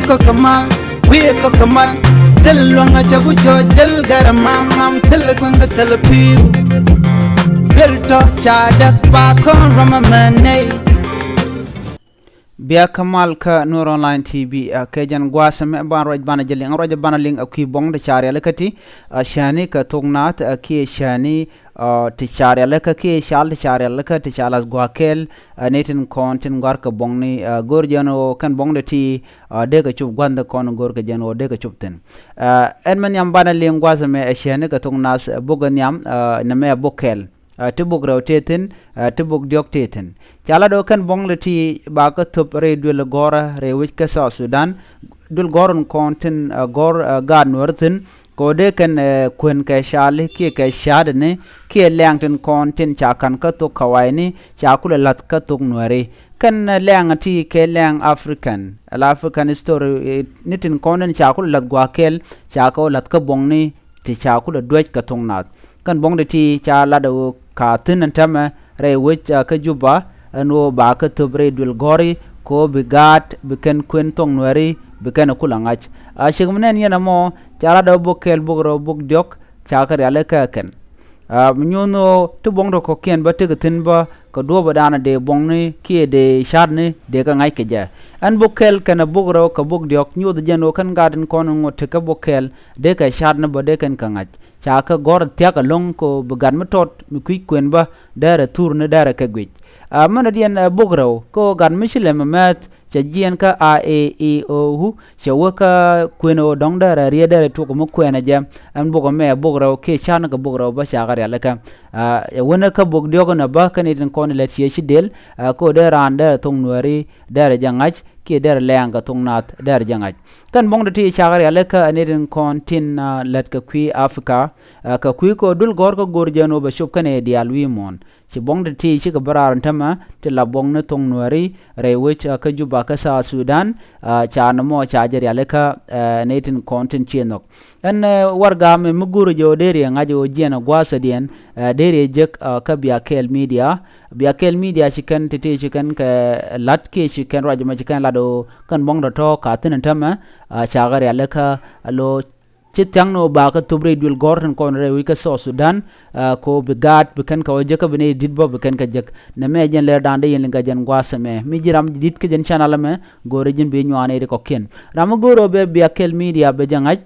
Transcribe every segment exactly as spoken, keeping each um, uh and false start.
Kɔk kɛ mal, wi̱i̱ kɔk kɛ mal. Thil luäŋ a cɛ ku cɔ jɛl gɛr mam mam, thil kueŋ kɛ thil pi̱w. Duel tɔ ca däk pa kɔn ram a mɛ nɛy. Bia kä mal kä Nuer Online T V, a kɛ jɛn gua̱a̱th ɛmɛ ban ruac banɛ jɛ liŋ, ruac banɛ liŋ a kui̱ buɔ̱ŋ ti ca rialikä ti, a cäni kɛ thok naath, a kiɛ cäni, a ti ca rialikä kiɛ cal ti ca rialikä ti ca lath gua̱a̱th kɛɛl, a ni tin kɔn tin gua̱a̱r kɛ buɔ̱ŋni, a go̱r jɛn ɣöö kɛn buɔ̱ŋ ti ti, a dee kɛ cop gua̱a̱th ti kɔn go̱r kɛ jɛn ɣöö dee kɛ cop thi̱n. A ɛn mɛ nhiam banɛ liŋ gua̱a̱th ɛmɛ a cäni kɛ thok naath, a bok ɛ nhiam, a nɛmɛ a bok kɛɛl. A ti bok rɛw tëë thi̱n, a ti bok diɔ̱k tëë thi̱n. Ca lat ɣöö kɛn buɔ̱ŋ ti ti ba kä thöp rɛy duël gɔ̱rä rɛy wec kä South Sudan. Duël gɔ̱rä in kɔn tin, a gɔ̱r, a gaat Nuäär thi̱n. Kɛ ɣöö dee kɛn, a kuën kɛ cali kiɛ kɛ ca̱a̱däni kiɛ lɛ̈ɛ̈ŋ tin kɔn tin ca ka̱n kä thok kawayni ca kulɛ la̱th kä thok Nuääri. Kɛn, a lɛ̈ɛ̈ŋ ti kɛ lɛ̈ɛ̈ŋ African, ala African history, a ni tin kɔn tin ca kulɛ la̱th gua̱a̱th kɛɛl ca kɛ wä la̱th kä buɔ̱ŋni ti ca kulɛ duäc kɛ thok naath. Kɛn buɔ̱ŋ ti ti ca lat ɣöö ka thi̱n ɛn täämɛ rɛy wec, a kä Juba, ɛn ɣöö ba kä thöp rɛy duël gɔ̱ri kɛ ɣöö bi gaat, bi kɛn kuën thok Nuääri, bi kɛn kulɛ ŋa̱c. A ciek mi nɛn yɛn ɛmɔ ca lat ɣöö bok kɛɛl bok rɛw bok diɔ̱k ca kɛ rialikä kɛn. A mi nyuɔ̱n ɣöö ti buɔ̱ŋ ti kɔ̱kiɛn bä tekɛ thi̱n bä kɛ duɔ̱ɔ̱pädan dee buɔ̱ŋni kiɛ dee ca̱a̱dni dee kɛ ŋa̱c kɛ jɛ. Ɛn bok kɛl kɛnɛ bok rɛw kɛ bok diɔ̱k nyuɔ̱th jɛn ɣöö kɛn gaat in kɔn in ŋot tekɛ bok kɛl dee kɛ ca̱a̱dni bä dee kɛn kɛ ŋa̱c. Ca kɛ gɔ̱r thia̱k ɛlɔ̱ŋ kɛ ɣöö bi gat mi tɔt mi kui̱c kuën bä dɛrɛ thurni dɛrɛ kɛ guic. A mɛn diɛn ɛ bok rɛw kɛ ɣöö gat mi ci lɛm ɛ mɛth cɛ jiɛn kä a e i o u cɛ wä kä kuën ɣöö dɔ̱ŋ dɛrɛ riet dɛrɛ tuɔk mi kuɛnɛ jɛ. Ɛn bok ɛmɛ bok rɛw kiɛ ca̱n kɛ bok rɛw bä ca kɛ rialikä. A ɛ wänä kä bok diɔ̱k ɛn ɛ bä kä ni tin kɔn ilɛt ciɛ ci del, a kɛ ɣöö dee raan dɛrɛ thok Nuääri dɛrɛ jɛ ŋa̱c kiɛ dɛrɛ lɛ̈ɛ̈ŋ kɛ thok naath dɛrɛ jɛ ŋa̱c. Kɛn buɔ̱ŋ ti ti ca kɛ rialikä ɛ ni tin kɔn tin, a lät kɛ kui̱ Africa, a kɛ kui̱ kɛ ɣöö duël gɔ̱r kä go̱r jɛn ɣöö bɛ cop kɛn ɛ diaal wi̱i̱ muɔ̱ɔ̱n. Ci buɔ̱ŋ ti ti cikɛ bä raar ɛn täämɛ ti la buɔ̱ŋni thok Nuääri rɛy wec, a kä Juba kä South Sudan, a ca nɔmɔ ca jɛ rialikä, a ni tin kɔn tin ciɛ nhɔk. Ɛn, a warɛgak mi go̱o̱rä jɛ ɣöö deri ɛ ŋa̱c ɣöö jiɛn ɛ gua̱a̱thädiɛn, a deri ɛ jek, a kä Bia Kɛɛl Media. Bia Kɛɛl Media ci kɛn ti ti ci kɛn kɛ la̱t kiɛ ci kɛn ruac ɛmɛ ci kɛn lat ɣöö kɛn buɔ̱ŋ tɔ̱tɔ̱ ka thi̱n ɛn täämɛ, a ca kɛ rialikä a lo ci thia̱ŋ ni ɣöö ba kä thöp rɛy duël gɔ̱r tin kɔn rɛy wec kä South Sudan, a kɛ ɣöö bi gaat bi kɛn kɛ wä jek kä bi nɛy di̱t bä bi kɛn kɛ jek. Nɛmɛ jɛn lɛr da̱a̱n dee yɛn liŋ kɛ jɛn gua̱a̱th ɛmɛ. Mi ji̱ ram ji̱ di̱t kä jɛn channel ɛmɛ go̱o̱rɛ ji̱n bi nyuan nɛy ti kɔ̱kiɛn. Ram mi go̱o̱rɛ ɣöö bɛ Bia Kɛɛl Media bɛ jɛ ŋa̱c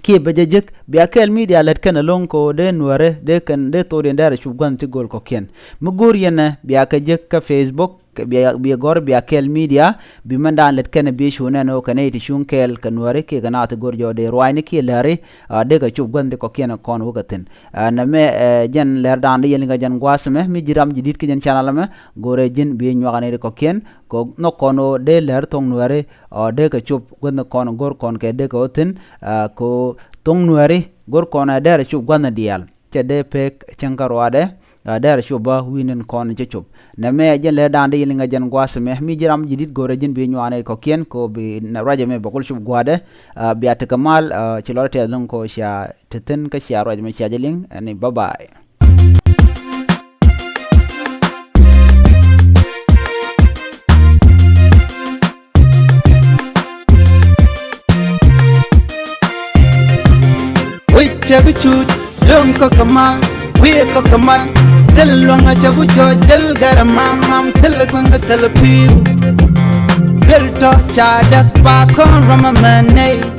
kiɛ bɛ jɛ jek, Bia Kɛɛl Media lät kɛn ɛlɔ̱ŋ kɛ ɣöö dee Nuäärɛ dee kɛn dee thokdiɛn dee rɛ cop gua̱th ti gööl kɔ̱kiɛn. Mi go̱o̱r yɛn ɛ bia kɛ jek kä Facebook, kɛ bia, bia gɔ̱r Bia Kɛɛl Media, bi mɛn da̱a̱n lät kɛn ɛ bi cu nɛn ɣöö kɛ nɛy ti cuŋ kɛɛl kɛ Nuääri kiɛ kɛ naath ti go̱r jɔɔk dee ruaacni kiɛ läri, a dee kɛ cop gua̱th ti kɔ̱kiɛn kɔn wä kɛ thi̱n. A nɛmɛ, ɛ jɛn lɛr da̱a̱n dee yɛn liŋ kɛ jɛn gua̱a̱th ɛmɛ. Mi ji̱ ram ji̱ di̱t kä jɛn channel ɛmɛ go̱o̱rɛ ji̱n bi nyuak nɛy ti kɔ̱kiɛn kɛ nhɔk kɔn ɣöö dee lär thok Nuääri, a dee kɛ cop gua̱th ni kɔn go̱r kɔn kɛ dee kɛ wä thi̱n, a kɛ ɣöö thok Nuääri go̱r kɔn ɛ dee rɛ cop gua̱th ni diaal. Cɛ dee pek cäŋ kä ruaadɛ, a dee rɛ cop bä wi̱i̱ ni̱n kɔn cɛ cop. Nɛmɛ jɛn lɛr da̱a̱n dee yɛn liŋ kɛ jɛn gua̱a̱th ɛmɛ. Mi ji̱ ram ji̱ di̱t go̱o̱rɛ ji̱n bi nyuak nɛy ti kɔ̱kiɛn kɛ ɣöö bi nɛ ruac ɛmɛ bɛ kul cop gua̱a̱dɛ. A bia tekɛ mal, a ci lɔr tɛth lo̱ŋ kɛ ɣöö cia te thi̱n kä cia ruac ɛmɛ cia jɛ liŋ. Ɛn ni bye bye. Wi̱c cɛ bi cuc luɔ̱ŋ kɔ̱k kɛ mal, wi̱i̱ kɔ̱k kɛ mal. Thil luɔ̱ŋ a cɛ bi cuc jɛl gɛr mam mam, thil kueŋ kɛ thil pi̱w. Duel tɔ ca däk pa kɔn ram a mɛ nɛy.